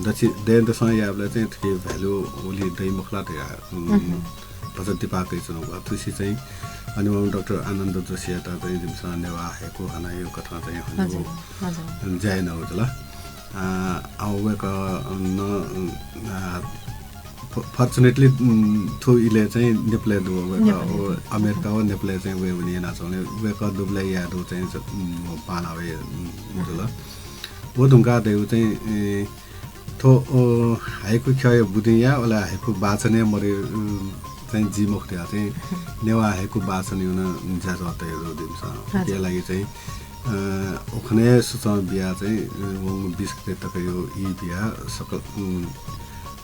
दछि दँय्‌दसं याःबलय् चाहिँ थुकी value उलि दइ मखु ला धयाः, अ, भचा दिपाः कयाच्वनागु। थुसी चाहिँ हनेबहःम्ह डाक्टर आनन्द जोशीयात चाहिँ जिमिसं नेवाः हाइकु हानं यःगु कथं चाहिँ हनेबहःगु हजुर, हजुर। ज्या यानागु जुल। अ, अ, वय्‌कलं, अ, अ, फ-, fortunately, उम्, थ्व इलय् चाहिँ नेपालय् दु, वय्‌कः नेपालय् व दु। अमेरिका व नेपालय् चाहिँ वये वने यानाच्वंगुलिं वय्‌कः दुबलय् याये दु चाहिँ ज-, उम्, बांलाः वये, उम्, जुल। व धुंकाः धइगु चाहिँ, ए, थ्व, अ, हाइकु ख्यःया बुदिंया, अले हाइकु वाचनया मध्य, उम्, चाहिँ जि मखु धयाः चाहिँ नेवाः हाइकु वाचनया नं ज्याझ्वः तयागु दु जिमिसं। हजुर। उकिया लागि चाहिँ अ, उखुन्हु हे सुचं बियाः चाहिँ, अ, वंगु बिस गते तकया ई बियाः सकल, उम्,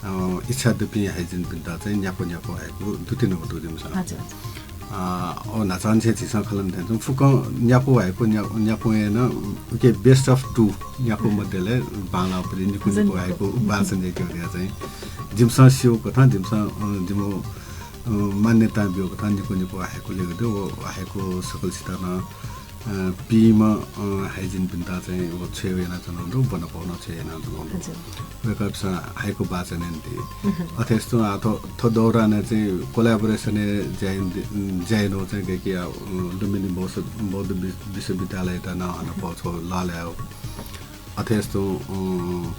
अ, इच्छा दुपिं हाइजिनपिन्त चाहिँ न्यापु न्यापु हाइकु दुतिनागु दु जिमिसं। हजुर। अ, अ, न्हाचः निसें झीसं खँ ल्हानादिल। फुक्कं न्यापु हाइकु, न्या-, न्यापु हे नं, उके best of two न्यापु मध्यलय् बांलाःपति निपु निपु हजुर। हाइकु वाचन याकेगु धयाः चाहिँ जिमिसं स्यू कथं, जिमिसं, अ, जिमिगु, अ, मान्यता ब्यू कथं निपु निपु हाइकु ल्यू दु। व हाइकु सकलसित नं अ, पिइम्ह, अ, हाइजिनपिन्त चाहिँ व छ्वये यानाच्वनागु दु, ब्वनापौ नं छ्वये यानाच्वनागु दु। हजुर। वय्‌कःपिन्सं हाइकु वाचन यानादी। अथे हे तुं आः थ्व, थ्व दौरानय् चाहिँ collaboration-य् ज्या यानादी, ज्या यानागु चाहिँ गय्‌कि, अ, लुम्बिनी बौद्ध, बौद्ध वि-, विश्वविद्यालययात नं हनेबहःगु छगू लःल्हायेगु। अथे हे तुं, अ,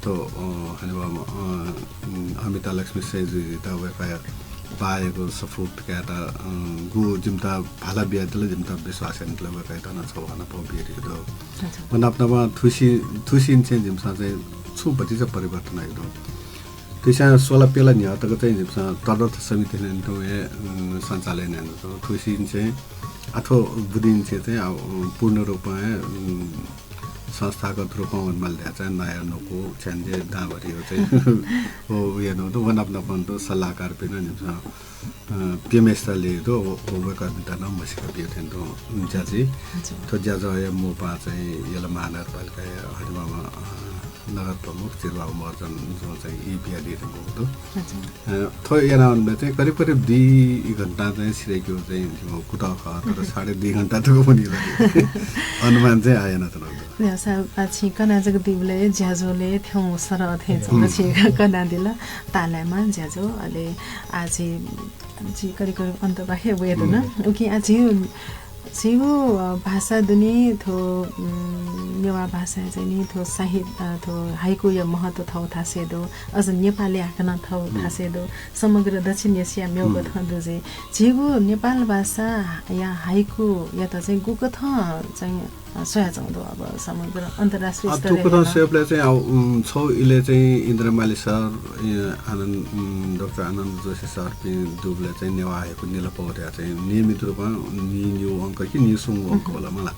थ्व, अ, हनेबहःम्ह, अ, उम्, अमिता लक्ष्मी सैंजुयात वय्‌कःया बाःयागु सफू पिकायेत, अ, गु जिमित भाला बियादिल, जिमित विश्वास यानादिल, वय्‌कःयात नं छगू हनेबहःगु बियादीगु दु। अच्छा। व नाप नापं थुसि-, थुसिंनिसें जिमिसं चाहिँ छुं भतिचा परिवर्तन यानागु दु। थुस्यां स्वला प्यला न्ह्यः तक चाहिँ जिमिसं तदर्थ समिति नं तुं हे, उम्, सञ्चालन यानागु दु। थुसिंनिसें आः थ्व बुदिंनिसें चाहिँ, अ, पूर्ण रूपं हे, उम्, संस्थागत रूपं वनेमाल धाःसा चाहिँ नया नुगः छ्याञ्जे दांभरिया चाहिँ व, व यानागु दु। व नाप नापं तुं सल्लाहकारपिं नं जिमिसं, अ, प्यम्हेसित ल्यू दु, व, व वय्‌कःपिन्त नं म्हसीका ब्यू थें तुं ज्या जुइ। अच्छा। थ्व ज्याझ्वःया मू पाः चाहिँ यल महानगरपालिकाया हनेबहःम्ह, अ, नगर प्रमुख चिरुबाबु महर्जनजुं चाहिँ ई बियादीधुंकूगु दु। अच्छा। अ, थ्व यानावनेबलय् चाहिँ करिब करिब दुई घण्टा चाहिँ सिधय्‌केगु चाहिँ जिमिगु कुतः खः, तर साढे दुई घण्टा तक वनी ला। अनुमान चाहिँ आः यानाच्वनागु दु। न्ह्यः सा, आः छिं कना जक दुबलय् ज्याझ्वलय् थ्यंगु सरह थें च्वं, छिं कनादिल। ताःलायेमाः ज्याझ्वः, अले आः झी, झी करिब करिब अन्त पाखे वये धुन। उकिं आः झी झीगु, अ, भाषा दुने थ्व, उम्, नेवाः भाषाय् चाहिँ नि थ्व साहित्य, अ, थ्व हाइकुया महत्व थःगु थासय् दु, अझ नेपालय् हाकनं थःगु थासय् दु, समग्र दक्षिण एसियाय् मेगु कथं दु जुइ। झीगु नेपाल भाषाया हाइकुयात चाहिँ गुकथं चाहिँ, अ, स्वयाच्वंगु दु अब समग्र अन्तर्राष्ट्रिय अ, स्तरय् थुकथं स्वयेबलय् चाहिँ, अ, उम्, छगू इलय् चाहिँ इन्द्रमाली सर, अ, आनन्द, उम्, डाक्टर आनन्द जोशी सरपिं दुबलय् चाहिँ नेवाः हाइकु निलपौ धयाः चाहिँ नियमित रूपं नि निगू अंक कि निस्वंगू अंक वल मला।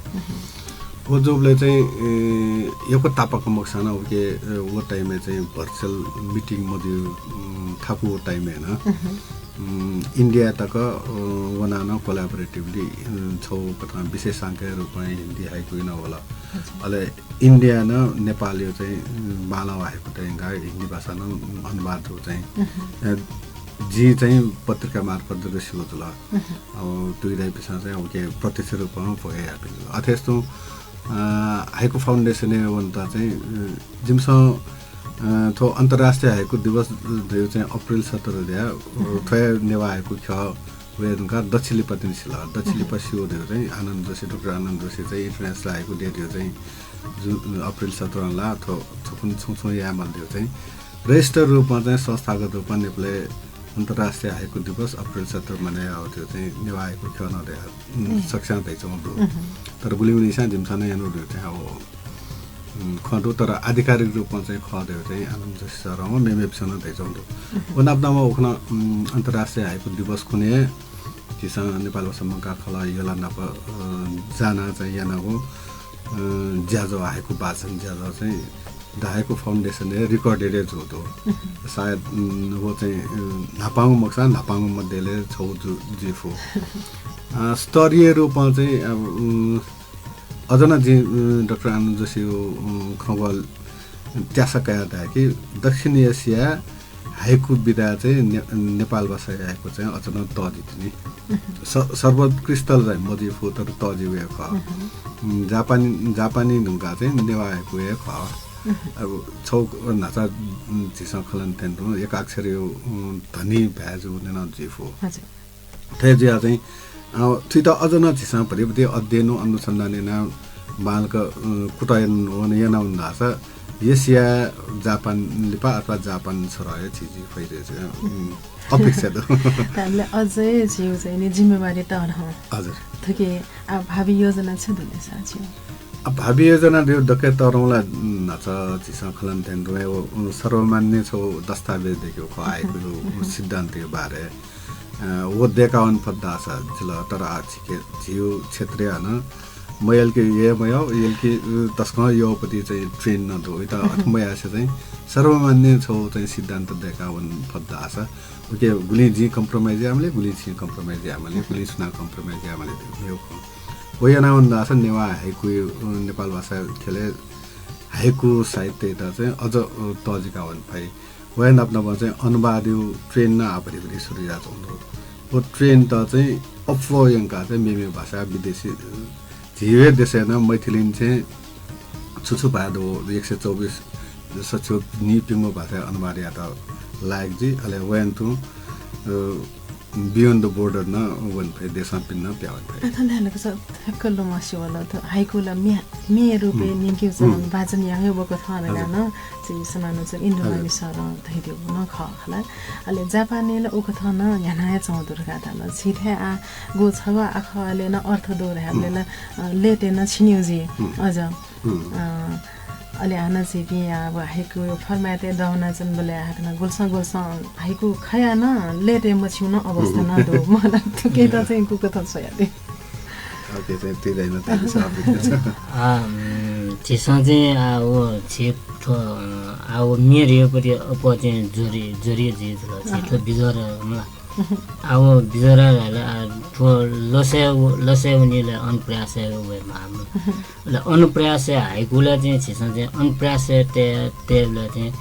व जूबलय् चाहिँ, ए, यक्व तापाक मखुसां नं उके, ए, व time-य् चाहिँ virtual meeting मजू, उम्, थाकु time-य् नं, उम्, India तक, अ, वनाः नं collaboratively, उम्, छगू कथं विशेषांकया रूपं हिन्दी हाइकु नं वल। अले India नं नेपालया चाहिँ, उम्, बांलाःगु हाइकु चाहिँ हिन्दी भाषां नं अनुवाद जूगु चाहिँ, ए, जिं चाहिँ पत्रिका मार्फत जक स्यू जुल। अब तुइ दाइपिसं चाहिँ उके प्रत्यक्ष रूपमा भ्वय् याःपिं जुल। अथे यस्तो, अ, हाइकु फाउन्डेसनय् वनेत चाहिँ, अ, जिमिसं, अ, थ्व अन्तर्राष्ट्रिय हाइकु दिवस धइगु चाहिँ अप्रिल सत्र धया, अ, थ्वया नेवाः हाइकु ख्यः वये धुंकाः दच्छि लिपा तिनि सिल। दच्छि लिपा स्यू धइगु चाहिँ आनन्द जोशी, डाक्टर आनन्द जोशी चाहिँ International Haiku Day धइगु चाहिँ जु-, अप्रिल सत्रं ला थ्व, थुकुन छुं छुं यायेमाल धइगु चाहिँ register रूपमा चाहिँ संस्थागत रूपमा नेपालय् अन्तर्राष्ट्रिय हाइकु दिवस अप्रिल सत्र माने याः धइगु चाहिँ नेवाः हाइकु ख्यः नं दया, उम्, सकस्यां धयाच्वंगु दु। तर गुलिं गुलिंसां जिमिसं नं यानागु धइगु चाहिँ अब, उम्, खँ दु, तर आधिकारिक रूपमा चाहिँ खः धइगु चाहिँ आनन्द जोशी सरं व मेमेपिसं नं धयाच्वंगु दु। व नाप नाप उखुन्हु, उम्, अन्तर्राष्ट्रिय हाइकु दिवस खुन्हु हे झीसं नेपाल भाषा मंकाः खलः यला नाप, अ, जानाः चाहिँ यानागु, अ, ज्याझ्वः, हाइकु वाचन ज्याझ्वः चाहिँ The Haiku Foundation-य् recorded हे जूगु दु। सायद, उम्, व चाहिँ, उम्, न्हापांगु मखुसां न्हापांगु मध्यय् छगू जु-, जुइफु। अ, स्तरीय रूपमा चाहिँ, अब, उम्, अझ नं जिं, उम्, डाक्टर आनन्द जोशीया, उम्, खँग्वः त्यासा कयाः धाये कि दक्षिण एसियाय् हाइकु विधा चाहिँ ने-, नेपाल भाषाया हाइकु चाहिँ अझ नं तःजि तिनि। स-, सर्वोत्कृष्ट ला चाहिँ मजुइफु, तर तःजि वया खः। उम्, जापानी, जापानी धुंकाः चाहिँ नेवाः हाइकु हे खः। अब छगू न्हाचः, उम्, झीसं खँ ल्हाना थें तुं एकाक्षरया, उम्, धनी भाय् जूगु नं जुइफु। हजुर। थथे जुयाः चाहिँ, अ, थुइत अझ नं झीसं भतिभति अध्ययन व अनुसन्धान यानाः बांलाक, अ, कुतः याना वन, याना वन धाःसा एसिया जापान लिपा अथवा जापान सरह हे झी जुइ फइ धइगु, उम्, अपेक्षा दु। अले अझै झीगु चाहिँ नि जिम्मेवारी तःधं। हजुर। थुकी, अ, भावी योजना छु दु ले सर झीगु? अ, भावी योजना धइगु दकले तःधं ला, उम्, न्हाचः झीसं खँ ल्हाना थें तुं, व, उम्, सर्वमान्य छगू दस्तावेज दय्केगु खः, हाइकुया, उम्, सिद्धान्तया बारे। अ, व दय्का वने फत धाःसा जुल, तर आः झीके, झीगु क्षेत्रय् हानं मयलके हे मयः, यलके, अ, तसकं यःपति चाहिँ trend नं दु। वइत अथे मयासें चाहिँ सर्वमान्य छगू चाहिँ सिद्धान्त दय्का वने फत धाःसा, उके गुलिं जिं compromise यायेमाली, गुलिं छिं compromise यायेमाली, गुलिं सुनां compromise यायेमाली धइगु मेगु खँ। व याना वन धाःसा नेवाः हाइकु, अ, नेपाल भाषा ख्यलय् हाइकु साहित्ययात चाहिँ अझ, अ, तःजिका वने फइ। व हे नाप नाप चाहिँ अनुवादया trend नं आः भतिभति सुरु जुयाच्वंगु दु। व trend त चाहिँ अप्वः यंकाः चाहिँ मेमेगु भाषा विदेशी, झी हे देशय् नं मैथिलीं चाहिँ छु छु भाय् दु, एक सय चौबिस सच्छि नीप्यंगू भाषाय् अनुवाद यायेत लायक जुइ। अले वयां तुं, अ, beyond the border नं वने फइ, देशं पिने नं पिहां वने फइ। आः थन धायेला का सर, ठ्याक्क लुमंसे वल। थ्व हाइकु ला म्ये, म्ये रूपय् न्यंकेगु चलन, वाचन यायेगु हे व कथं धकाः नं झी समालोचक इन्द्र मावि सरं धयादीगु नं खः खला। अले जापानय् ला उकथं नं न्ह्याना हे च्वंगु दु धकाः धाल। झीथाय् आः गु छगः आखः अले नं अर्थ दु धायेबलय् ला, अ, लय्‌तय् नं छिनिगु जुइ। अझ, अ, अले हानं झीपिं अब हाइकुया format-य् दःवनाच्वनाबलय् हाकनं गुलिसं गुलिसं हाइकु खयाः नं लय्‌तय् मछिंगु नं अवस्था नं दु। मला थुकियात चाहिँ गुकथं स्वयादी? OK, चाहिँ तुइ दाइनं ताकि सभापति। आ, उम्, झीसं चाहिँ, आ, व झी थ्व, अ, आ, व म्ये धइगुपट्टि अप्वः चाहिँ जोडी, जोडी जुइ जुल। झी थ्व बिजोर मला। आ, व बिजोर धाल, आ, थ्व लसय् व-, लसय् वनीबलय् अनुप्रासय् वये माःगु। अले अनुप्रासय् हाइकु ला चाहिँ झीसं चाहिँ अनुप्रासय् तये, तयेबलय् चाहिँ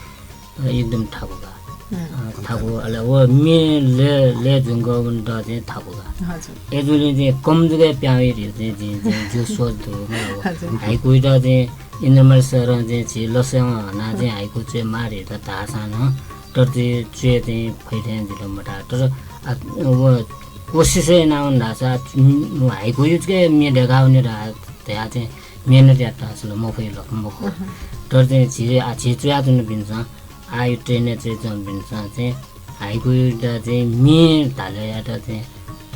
एकदम थाकु का। अ, थाकु, अले व म्ये लय्, लय् धुंकः वनेत चाहिँ थाकु का। हजुर। अय्‌जूगुलिं चाहिँ कम जक पिहां वइ धइगु चाहिँ जिं चाहिँ जिगु सोच दु, मला। हजुर। हाइकुयात चाहिँ इन्द्रमावि सरं चाहिँ झी लसय् हनाः चाहिँ हाइकु च्वयेमाः धइगु धाःसां नं, तर चाहिँ च्वये चाहिँ फइ थें जुल मताः। तर, आ, व कोसिस हे याना वन धाःसा, उम्, हाइकुया जक म्ये दय्‌का वने धया, धयाः चाहिँ मेहनत यात धाःसा ला मफइ ला, मखु। तर चाहिँ झी, आ, झी च्वयाच्वनापिन्सं, आःया trend-य् च्वयाच्वनापिन्सं चाहिँ हाइकुयात चाहिँ म्ये धालेयात चाहिँ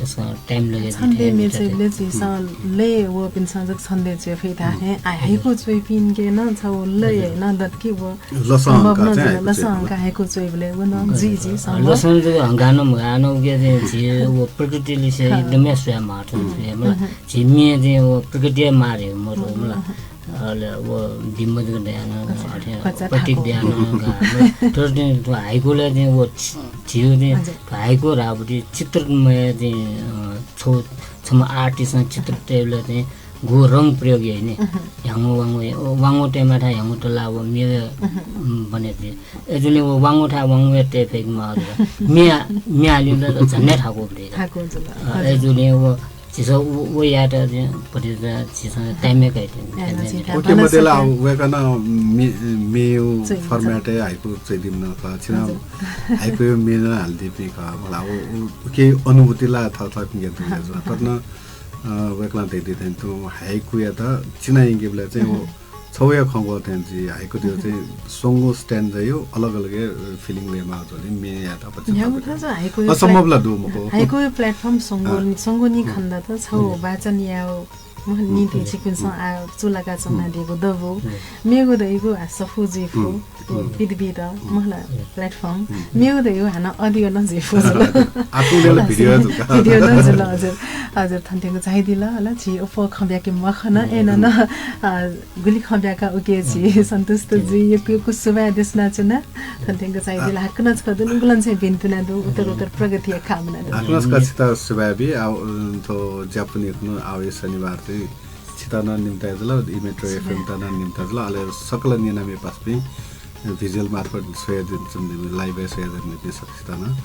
तसकं time लगे छन्दे जुइ थें म्ये जुइ थें। च्वयेबलय् झीसं लय् वःपिन्सं जक छन्दे च्वये फइ धाःथें, आ, हाइकु च्वइपिन्के नं छगू लय् हे नं दत कि व लसं सम्भव हंकाः नं चाहिँ जुल, हाइकु लसं च्वयेबलय्। हंकाः हाइकु च्वयेबलय् व नं जुइ, झी सम्भव। लसं जक हंकाः नं मगाः नं उके चाहिँ झी व प्रकृतिलिसे एकदमै स्वये माः थें जुइ, मला। झी म्ये चाहिँ व प्रकृतिया मार हे मरु, मला। अले व बिम्ब जक दयाः नं, अथे प्रतीक दयाः नं गाः। तर चाहिँ थ्व हाइकुलय् चाहिँ व झी-, झीगु चाहिँ थ्व हाइकु धाःगु चित्रमय चाहिँ, अ, छगू, छम्ह artist-ं चित्र तयेबलय् चाहिँ गु रंग प्रयोग याइ नि। ह्याङ्गु वाङ्गु, वाङ्गु तयेमाःथाय् ह्याङ्गु तला व म्ये बने जुइ। अय्‌जूगुलिं व वाङ्गु थाय् वाङ्गु तये फय्केमाः जुल। म्ये, म्ये हालेगु ला झन्डै थाकु दइ। थाकु जुल। अ, अय्‌जूगुलिं व झीसं व, व यायेत झीसं time काइ। OK, मध्येला वय्‌कलं मे, मेयु format-य् हाइकु च्वइदीम्ह खः। छिं हाइकुया म्ये नं हालादीपिं खः। मला व, व, उके अनुभूति ला थःथःपिं जुल। ततन अ, वय्‌कलं धयादी थें तुं हाइकुयात चिनायंकेबलय् चाहिँ व छगूया खँ ग्वः थें जुइ। हाइकु धइगु चाहिँ स्वंगू stanza-या अलग अलग, अ, feeling लयेमाः जुल नि, म्ये यायेत पक्षपात। असम्भव ला दु मखु। हाइकुया platform स्वंगू, अ। स्वंगू नि खनेदत, छगू वाचन यायेगु नि थें छिकपिन्सं आ चूलाका च्वनादीगु दबू। मेगु धइगु आ सफू जुइ फु। विधविध महला platform। मेगु धइगु हानं audio नं जुइ फु जुल। आतुनेला video जुल। Video नं जुल, हजुर। हजुर, थन थ्यंक झायादिल, होला, झी अप्वः खँ ब्याके मखन, अय्‌नं नं, अ, गुलि खँ ब्याका उके झी सन्तुष्ट जुइ, यक्व यक्व सुभाय् देछानाच्वना। थन थ्यंक झायादिल, हाकनं छकः दुनुगलंनिसें भिन्तुना दु, उत्तर उत्तर प्रगतिया कामना दु। हाकनं छकः छितः सुभाय् बी, आ, अ, थ्व ज्यापुनि खुन्हु आवे शनिबार चाहिँ छितः नं निम्ताय् जुल, ई Metro FM-त नं निम्ताय् जुल, अले सकल न्यनामि पासापिं visual मार्फत स्वयादिल, live-य् स्वयादिल सकसित नं।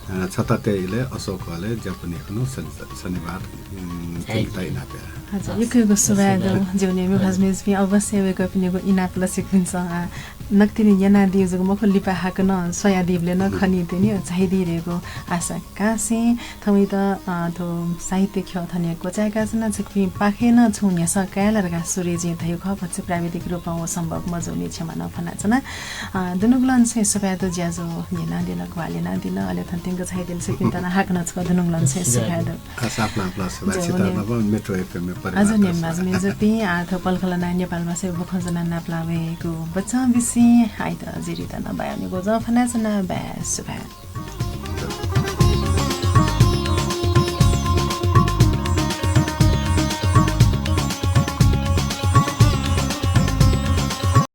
अ, छता तये इलय् असोकलय् ज्यापुनि खुन्हु शनि-, शनिबार, उम्, थ्यंकेत इनाप याये। हजुर, यक्व यक्व सुभाय् दु। ज्यू नि, मि भाजु मय्‌जुपिं अवश्य वय्‌कःपिनिगु इनाप ला छिकपिन्सं, आ, नकतिनि न्यनादी जक मखु, लिपा हाकनं स्वयादीबलय् नं खनी तिनि, झायादी धइगु आशा कासें थौंयात, अ, थ्व साहित्य ख्यः थन हे क्वचाय्‌काच्वना। छिकपिं पाखें नं छुं न्ह्यसः काये ला धकाः सुरेशं धयागु खः, भचा प्राविधिक रूपं व सम्भव मजूनि, क्षमा नं फ्वनाच्वना। अ, दुनुगलंनिसें सुभाय् दु, ज्याझ्वः न्यनादिल, ग्वाहालि यानादिल, अले थन थ्यंक झायादिल, छिकपिन्त नं हाकनं छकः दुनुगलंनिसें सुभाय् दु। आपालं आपालं सुभाय् छितः नं Metro FM-या परिवार। हजुर, नि भाजु मय्‌जुपिं, आ, थ्व पलख लानाः नेपालभाषाया बुखँ ज्वनाः नापलाः वयेगु बचं बिसें आइत जिं रिता नं बाय् वनेगु जं फ्वनाच्वना, बाय्, सुभाय्।